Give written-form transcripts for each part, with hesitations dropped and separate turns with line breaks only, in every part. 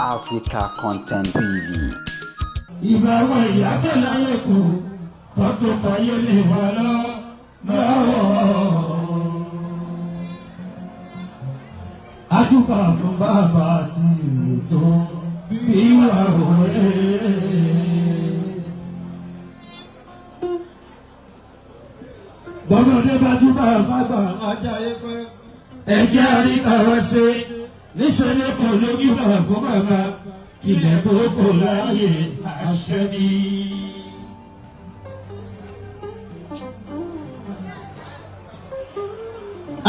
Africa Content TV.
Ìgbà àwọn ìyá tó láyé kù tó tún fàyè lè wà lọ́wọ́. Ajúbà fún bàbá àti ètò bí wà òye. Bọ́mọdé bá júbà fágbà ajáyé pé ẹ̀jẹ̀ àríkà wá ṣe níṣẹ́ ní kò lójú bá fún bàbá kìlẹ̀ tó kò láàyè àṣẹ ni.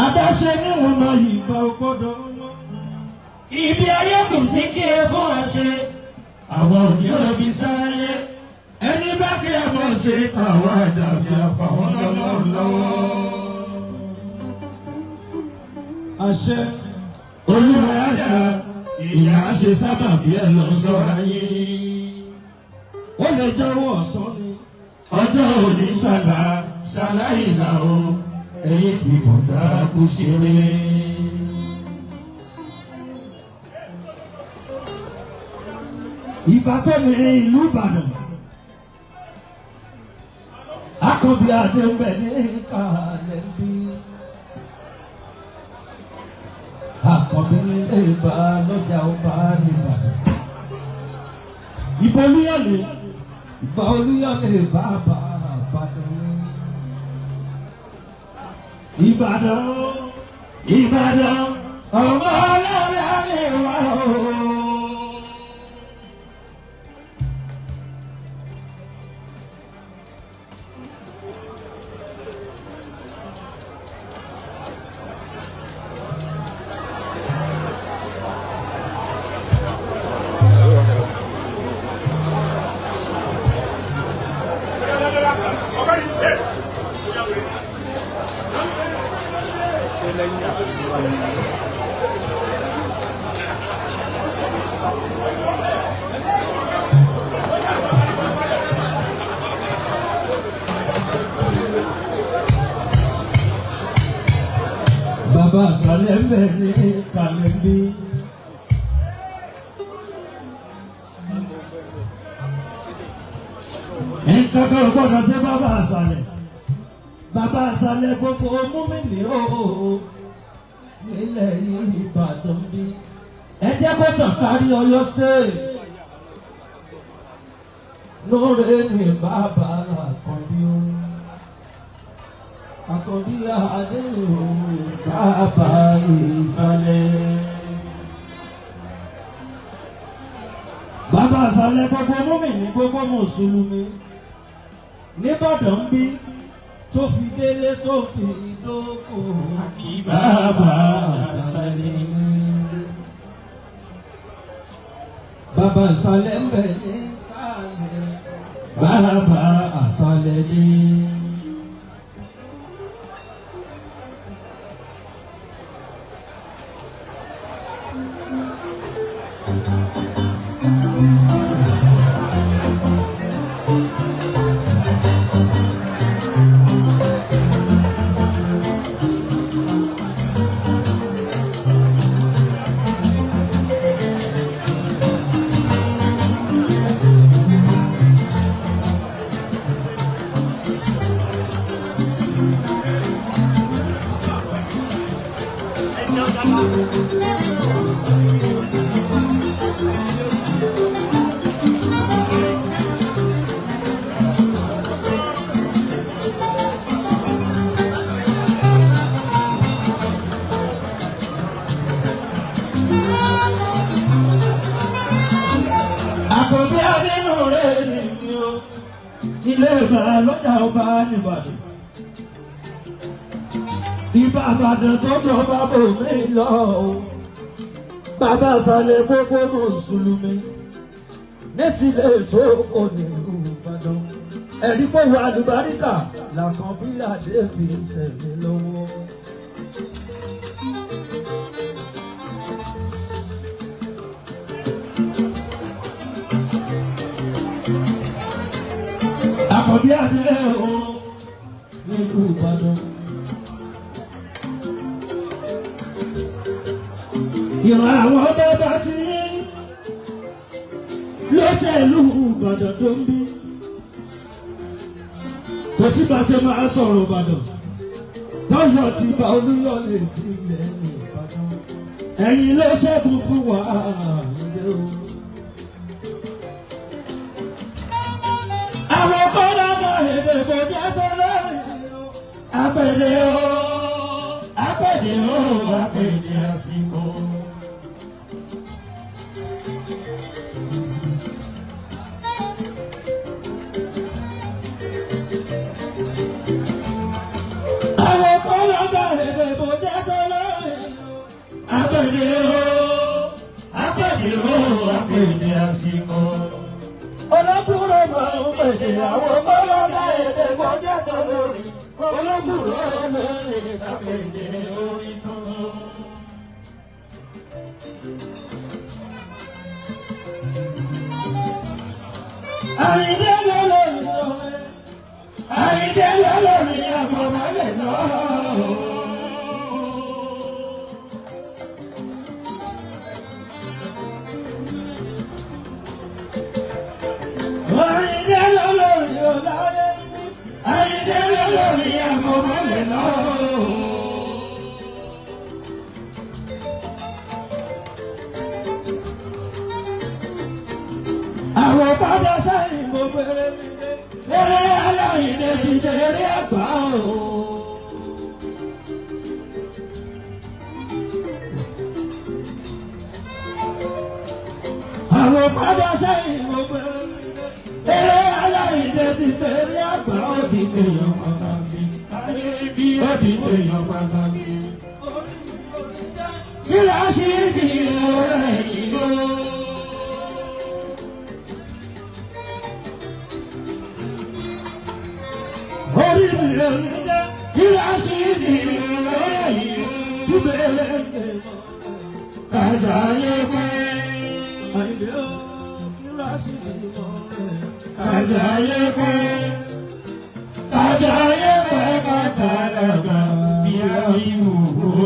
Adáṣe níwọ̀n máa yí ìgbà gbọ́dọ̀ mọ́. Ibi ayé kù sí kí ẹ fún wa ṣe. Àwa ò ní òbí sáyé. Ẹni bá kí ẹ mọ̀ ṣe tàwa dàbí àfàwọn lọ́lọ́run lọ́wọ́. Àṣẹ olúwa dà ìyá ṣe sábàbí ẹ lọ sọ́ra yín. Ó lè jọ̀wọ́ ọ̀sán ni ọjọ́ òní ṣàlá ṣàláì là o ẹ̀yin tí mo dá kú ṣeré. Ìbá tó ní ìlú Ìbàdàn Akànbí Adé ń bẹ ní kàlẹ́ ń bí. Àkànbí nílé ìbá lọ́jà ọba nìbàdàn. Ìbò Olúyọ̀lé ìbá Olúyọ̀lé bàbá Ìbàdàn. Ìbàdàn Ìbàdàn ọmọ ọlọ́lá lè wá o. Bàbá àṣàlẹ̀ ń bẹ ní kàlẹ́ bí. Nǹkan kan ò gbọ́dọ̀ ṣe bàbá àṣàlẹ̀. Bàbá àṣàlẹ̀ gbogbo múmìnì ooo nílẹ̀ Ìbàdàn bí. Ẹ jẹ́ kó tàn kárí Ọ̀yọ́ state. Lóore ni bàbá Àkànbí o. Àkànbí Adé o bàbá ìsàlẹ̀. Bàbá àṣàlẹ̀ gbogbo múmìnì gbogbo mùsùlùmí nìbàdàn ń bí tó fi délé tó fi dóko bàbá àṣàlẹ̀. Bàbá àṣàlẹ̀ ń bẹ ní kálẹ̀ bàbá àṣàlẹ̀ ní. Àkànbí Adénú rẹ̀ ni o, ilé ìbà lọ́jà ọba nìbàdàn. Ìbà Ìbàdàn tó jọba bò mí lọ o. Bàbá àṣàlẹ̀ gbogbo mùsùlùmí. Ní tilẹ̀ tó kò nílùú Ìbàdàn. Ẹ̀rí pé wà lùbáríkà làkànbí Adé fi sẹ̀mí lọ́wọ́. Àkànbí Adé o nílùú Ìbàdàn. Ìran àwọn bàbá tí Tẹ́tẹ́ ìlú Ìbàdàn tó ń bí. Kò sí bá ṣe máa sọ̀rọ̀ Ìbàdàn. Tọ́yọ̀ ti bá Olúyọ̀lé sílẹ̀ ní Ìbàdàn. Ẹ̀yin ló ṣẹ́gun fún wa nílé o. Àwọn kọ́lá náà èdè kò jẹ́ tó lórí o. Apèdè o, apèdè o, apèdè àsìkò. Àwọn kọ́lá náà èdè kò jẹ́ tó lórí o. Apèdè o, apèdè o, apèdè àsìkò. Olókùrò máa ń pèdè àwọn kọ́lá èdè kò jẹ́ tó lórí. Olókùrò lórí apèdè orí tuntun. Àyìndé lọ́lọ́rin ọ̀rẹ́, Àyìndé lọ́lọ́rin àmọ̀mọ́lẹ̀ náà. Àyìndé lọ́lọ́rin ọ̀láyé mi, Àyìndé lọ́lọ́rin àmọ̀mọ́lẹ̀ náà. Àwọn padà sẹ́yìn mo bẹ̀rẹ̀ mi dé, eré aláìní ti bẹ̀rẹ̀ àgbà o. Àwọn padà sẹ́yìn mo bẹ̀rẹ̀ mi dé, eré aláìní ti bẹ̀rẹ̀ àgbà òbí tèèyàn pàtàkì.
Ayé bí òbí tèèyàn pàtàkì.
Kí la ṣe fi ọ̀rẹ́ yìí o? Orí mi ò ní jẹ́ kí la ṣe fi ọ̀rẹ́ yìí o? Kí bẹ̀rẹ̀ lè mọ̀ kájà yé pé. Àyìnbó o, kí la ṣe fi ọ̀rẹ́ kájà yé pé. Kájà yé pé kàtà dàgbà
Bí a bí wò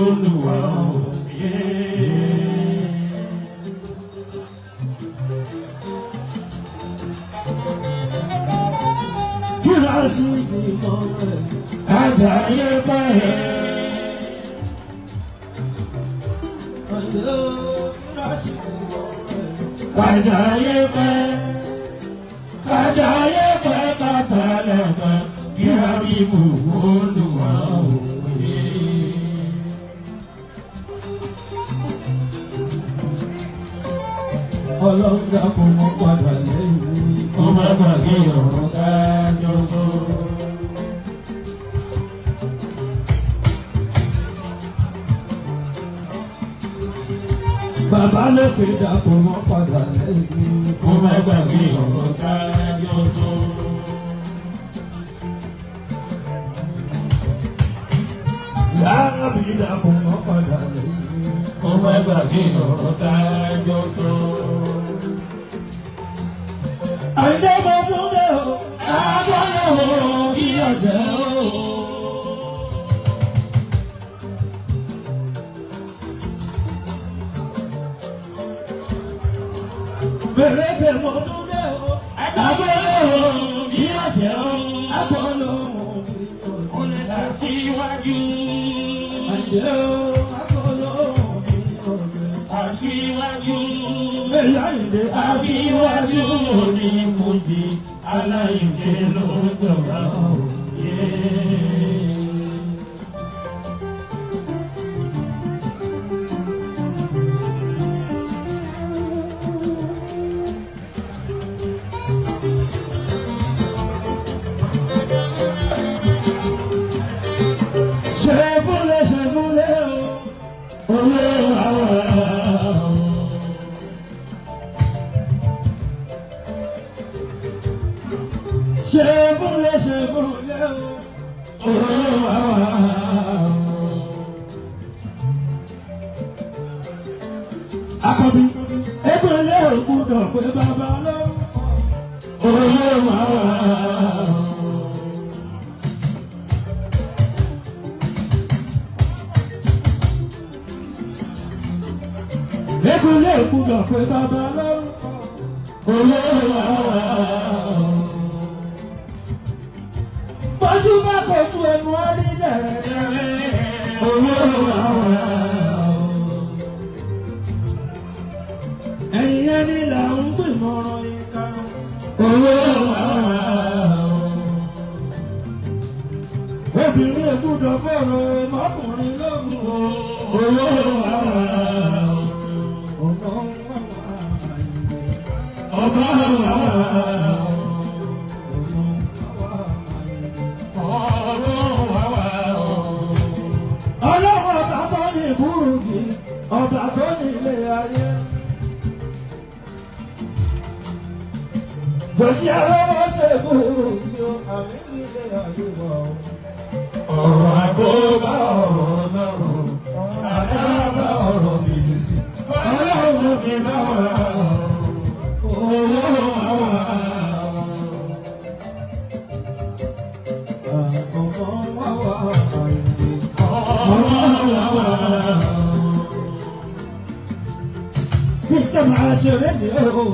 Olúwa òye.
Kí la ṣe fi ọ̀rẹ́ kájà yé pé. Àyìnbó o, kí la ṣe fi ọ̀rẹ́ kájà yé pé. Kájà yé pé kàtà dàgbà
Bí a bí wò Olúwa òye.
Ọlọ́run dákun mọ́ padà lẹ́yìn mi.
Ó má gbàgbé ọ̀rọ̀ tá a jọ sọ.
Bàbá lókè dákun mọ́ padà lẹ́yìn mi.
Ó má gbàgbé ọ̀rọ̀ tá a jọ sọ.
Yàrá mi dákun mọ́ padà lẹ́yìn mi.
Ó má gbàgbé ọ̀rọ̀ tá a jọ sọ.
Àyìndé mo tún dé o, agbọ́dọ̀ o, kí ọ̀jẹ̀ o. Bèrèkè mo tún dé o, agbọ́dọ̀ o, kí ọ̀jẹ̀ o. Agbọ́dọ̀ o, kí ọ̀jẹ̀ o.
Ó lè dá síwájú.
Àyìndé o, agbọ́dọ̀ o, kí ọ̀jẹ̀ o.
Aṣíwájú.
Ẹ̀yà Àyìndé
Aṣíwájú
aṣíwájú
òní fújì aláìndé ló ń gbọ̀rọ̀ òye.
Ṣe fúnlẹ̀ ṣe fúnlẹ̀ o, owó àwọn o. Ṣe fúnlẹ̀ ṣe fúnlẹ̀ o, owó àwọn o. Akọbi, ẹgbẹ̀lẹ́ ògùn dọ̀ pé bàbá lórúkọ, owó àwọn o. Ekunle gbúdọ̀ pé bàbá lórúkọ. Owó wà wá o. Bọ́jú bá kojú ẹnu á ní dẹ̀rẹ̀dẹ̀rẹ̀. Owó wà wá o. Ẹ̀yin ẹni là ń gbìmọ̀ràn ìka. Owó wà wá o. Obìnrin ò gbúdọ̀ bọ̀rọ̀ mọ́kùnrin lóhùn o. Owó wà wá o. Ọ̀nà wà wá ìwé. Ọba wà wá o. Ọ̀nà wà wá ìwé.
Ọ̀run wà wá o.
Ọlọ́run ọba tó ní burúkú, ọba tó ní ilé ayé. Gbòdì arọ́wọ́ ṣe burúkú, àmì nílé ayé wọ̀.
Ọ̀rọ̀ àkóbá ọ̀rọ̀ lọ́rùn, àdábá ọ̀rọ̀ bìbìsì. Ọlọ́run mi bá wà o. Owó wà wá o.
Ọmọ wà wá àìní.
Ọ̀run wà wá o.
Nígbà máa ṣeré ní o,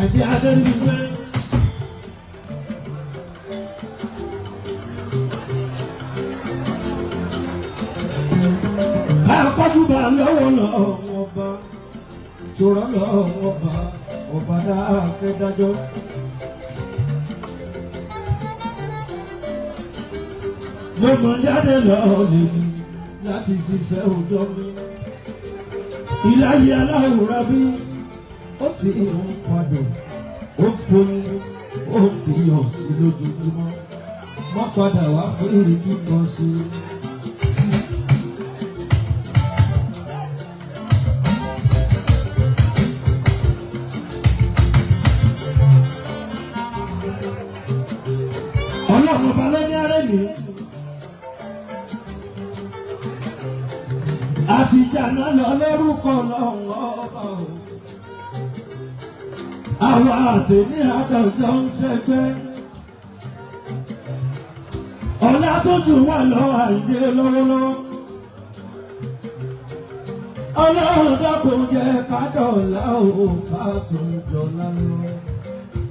àìdí adé ní pé. Akọ́jú bá lọ́wọ́ lọ́wọ́ ọba, tòrọ́ lọ́wọ́ ọba, ọba dáa dájọ́. Mo mọ̀ jáde lọ́ọ́ lè mi láti ṣiṣẹ́ òjọ́ mi. Ìláyé aláwòrán bí ó ti ń fadùn, ó ń foyín, ó ń fi hàn sí lójoojúmọ́. Wọ́n padà wá fún ìrìkì kan sí i. Ọlọ́run ọba ló ní arẹ́ mi. Àti ìjànà lọ lórúkọ lọ́wọ́ ọba o. Àwọn àtẹ̀mí àdàjọ ń ṣẹgbẹ́. Ọlá tó jù wà lọ àìdè lọ́wọ́lọ́wọ́. Ọlọ́run dákun jẹ́ ká dọ̀la o, ká tún dọ̀la lọ.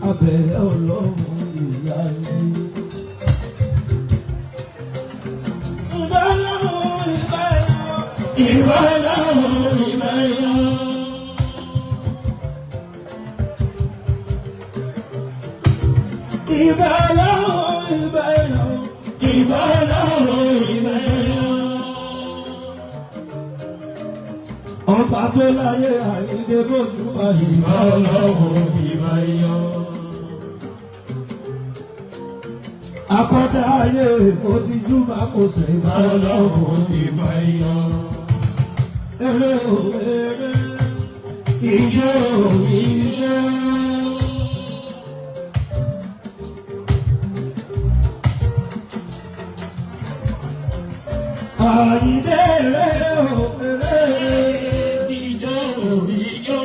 Abẹ́ ọlọ́run ìyá yìí. Ìbá lọ́run ìbá yọ.
Ìbá lọ́run ìbá yọ.
Ìbá lọ́run ìbá yọ.
Ìbá lọ́run ìbá yọ.
Ọba tó láyé àìdè bójú àyè.
Ìbá lọ́run ìbá yọ.
Akọ́dá ayé ó ti júbà kò sẹ̀ ìbá
Ìbá
lọ́run.
lọ́run ìbá yọ.
Eré o eré,
Ijó ijó.
Àyìndé eré o eré.
Ijó ijó.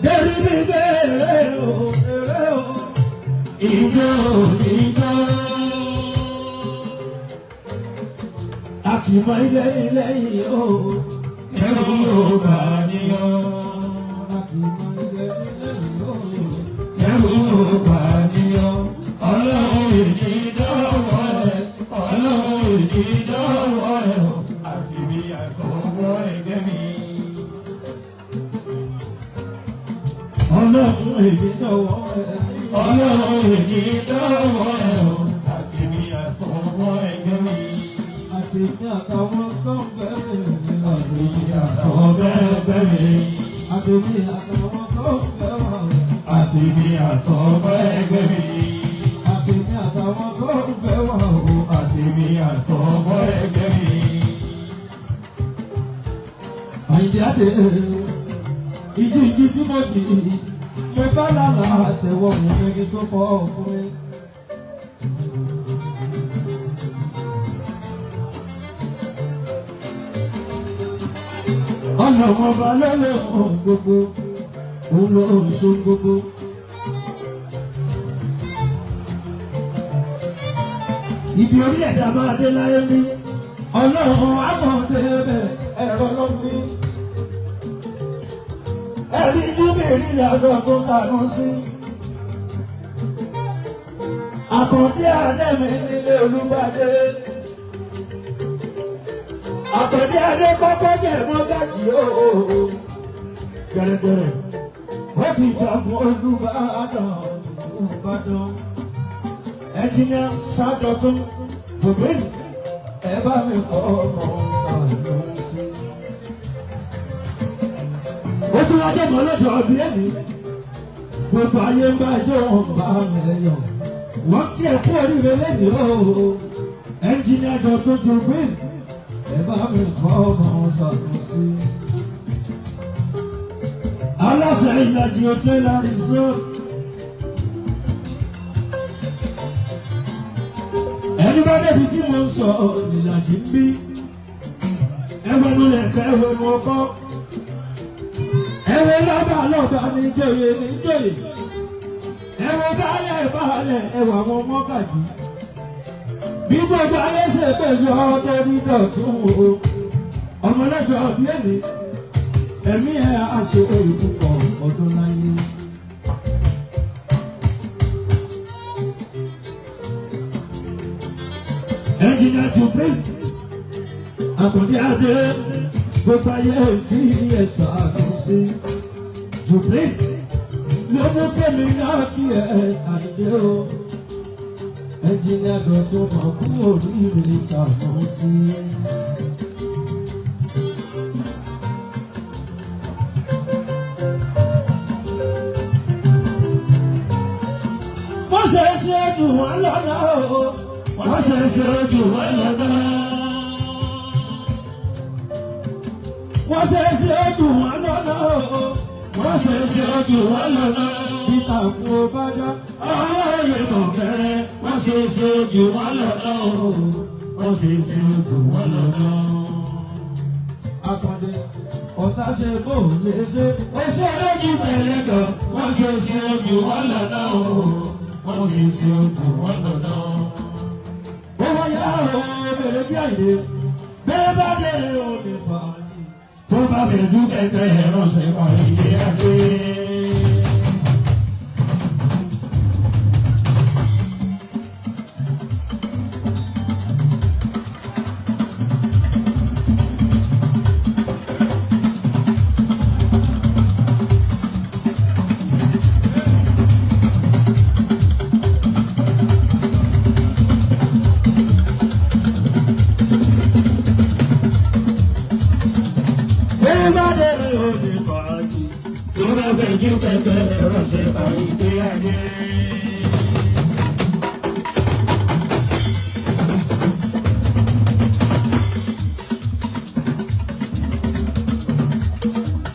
Dèrìbí eré o eré o.
Ijó ijó.
Àkìmọ̀ ilé ilé yìí o.
Ẹrù ò bà níyàn.
Àkìmọ̀ ilé ilé yìí o.
Ẹrù ò bà níyàn. Ọlọ́run èdè dọ́wọ́ rẹ̀. Ọlọ́run èdè dọ́wọ́ rẹ̀ o. Àti bí àtọwọ́ ẹgbẹ́ mi.
Ọlọ́run èmi lọ́wọ́ ẹ̀.
Ọlọ́run èdè dọ́wọ́ rẹ̀ o. Àti bí àtọwọ́ ẹgbẹ́ mi.
Àti ní àtàwọn tó ń bẹ́ mi.
Àti bí àtọwọ́ ẹgbẹ́ mi.
Àti ní àtàwọn tó ń bẹ́ wà.
Àti bí àtọwọ́ ẹgbẹ́ mi.
Àti ní àtàwọn tó ń bẹ́ wà o.
Àti bí àtọwọ́ ẹgbẹ́ mi.
Àyìndé Adé, ìjì ìjì tí mo jì, mo bá lálà àtẹ̀wọ̀ mo fẹ́gi tó pọ̀ fún mi. Ọlọ́run ọba lọ́lọ́run gbogbo, òun ló ń so gbogbo. Ibi orí ẹ̀dá máa dé láyé mi, ọlọ́run á mọ̀ dé bẹ̀ ẹ̀rọ lọ́mọ. Jìbìrì àdó tó Sànúsí. Àkàndé Adémi nílé Olúbadé. Àkàndé Adé kọ́kọ́ jẹ́ mọ́gàjì ooo. Gẹ̀rẹ́gẹ̀rẹ́ ó ti jagun Olúbàdàn Olúbàdàn. Ẹnjìnìà Sádọ̀tún Jùbìrì ẹ bá mi kọ́ ọmọ Sànúsí. Ó tún wá jẹ́ mọ́lọ́dọ̀ ọbí ẹ̀mí. Gbogbo ayé ń bá ẹjọ́ wọn bá mẹ́yọ̀. Wọ́n kí ẹ kú oríire lẹ́yìn o. Ẹnjìnìà Dọ̀tún Jùbìrì ẹ bá mi kọ́ ọmọ Sànúsí. Aláṣẹ Ìlàjì Hotel and Resort. Ẹni bá débi tí mo ń sọ ìlàjì ń bí. Ẹwẹ́nu lẹ̀kẹ́ ẹwẹ́nu ọkọ́. Ẹwẹ́ lọ́ba lọ́ba níjòyè níjòyè. Ẹwẹ́ baálẹ̀ baálẹ̀ ẹwà àwọn mọ́gàjì. Bí gbogbo ayé ṣe pèsè ọdẹ dídọ̀tún o. Ọmọlẹ́fẹ̀ẹ́ ọbí ẹ̀mí. Ẹ̀mí ẹ̀ á ṣe púpọ̀ ọdún láyé. Ẹnjìnìà Jùbìrì Àkàndé Adé gbogbo ayé kí ẹ Sànúsí. Jùbìrì ló mú kémi náà kí ẹ Àyìndé o. Ẹnjìnìà Dọ̀tun mọ̀ kú oríire Sànúsí. Wọ́n ṣe é ṣe jù wọ́n lọ́nà o.
Wọ́n ṣe ṣe jù wọ́n lọ́nà.
Wọ́n ṣe é ṣe jù wọ́n lọ́nà o.
Wọ́n ṣe ṣe jù wọ́n lọ́nà.
Peter kú ó bá dá.
Ọwọ́ lè mọ̀ kẹrẹ. Wọ́n ṣe ṣe jù wọ́n lọ́nà. Wọ́n ṣe ṣe jù wọ́n lọ́nà.
Akàndé ọ̀tá ṣe bó lè ṣe.
Ó ṣe lójú fẹ̀lẹ́ gan. Wọ́n ṣe ṣe jù wọ́n lọ́nà. Wọ́n ṣe ṣe jù wọ́n lọ́nà.
Ó wáyà o bèrè bí àyè. Bẹ́ẹ̀ bá délé o lè fà á yìí.
Tó bá fẹ́ dúkẹ́ tẹ ẹ̀rọ ṣe wà ilé adé.
Bẹ́ẹ̀ bá délé o lè fà á yìí.
Tó bá fẹ́ dúkẹ́ tẹ ẹ̀rọ ṣe wà ilé adé.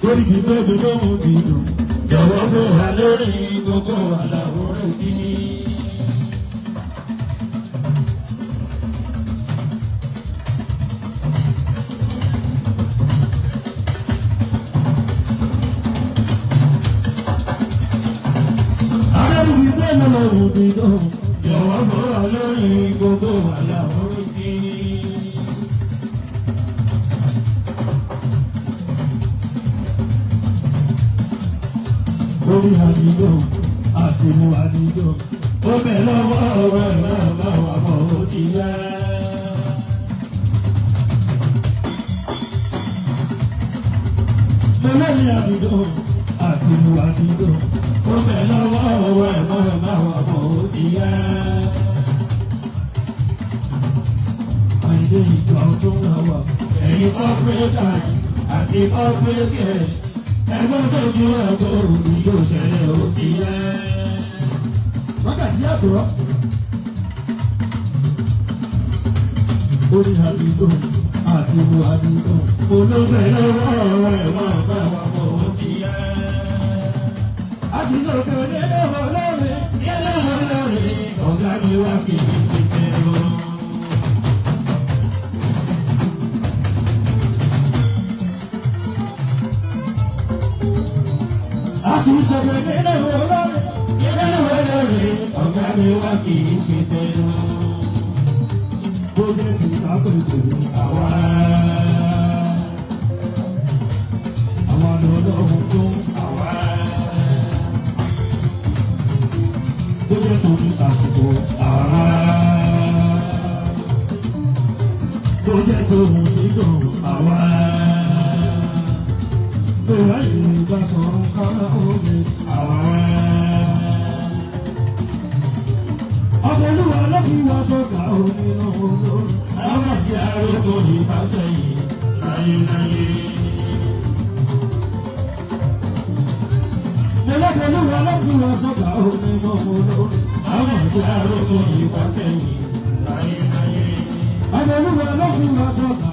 Torí kì í tóbi lóhùn bí dùn.
Jọ̀wọ́ fún wa lórí gbogbo àlàwòrán tí.
Adébíyí tóbi lóhùn bí dùn.
Jọ̀wọ́ fún wa lórí gbogbo àlàwòrán tí.
Orí àdìdò àti mú àdìdò.
Ó bẹ̀ lọ́wọ́ ọ̀rọ̀ náà bá wà mọ́ ó ti yá.
Mo lórí àdìdò àti mú àdìdò.
Ó bẹ̀ lọ́wọ́ ọ̀rọ̀ náà bá wà mọ́ ó ti yá.
Àyìndé ìgbà ọdún náà wà.
Ẹ̀yin corporate àti corporate girls, ẹgbọ́n sójú ẹ̀kọ́ òbí yóò ṣẹlẹ̀ ó ti yá.
Wákàtí àbúrò. Orí àdìdò àti mú àdìdò.
Olóbẹ̀ lọ́wọ́ ọ̀rọ̀ ẹ̀wọ̀n bá wà mọ́ ó ti yá.
Àdìsókè nílé olóore.
Yẹ́lẹ́ olórí ọ̀gá ni wá kì í ṣe fẹ́ lọ.
Àdìsókè nílé olóore.
Yẹ́lẹ́ olórí ọ̀gá ni wá kì í ṣe fẹ́ lọ.
Bóyá ti bá pètè
Àwa
àwọn lọ́lọ́run tó.
àwa
jẹ́ tòun dídùn àwa. Bẹ́ẹ̀ ni bá sọ̀rọ̀ kára omi àwa. Ọmọ olúwa ló fi wá sọ́kà onínú olórí.
Àwọn àti arógo ìfàsẹ́yìn láyéláyé.
Ọlọ́pàá olúwa ló fi wá sọ́kà onínú olórí.
Àwọn àti arógo ìfàsẹ́yìn láyéláyé.
Ọmọ olúwa ló fi wá sọ́kà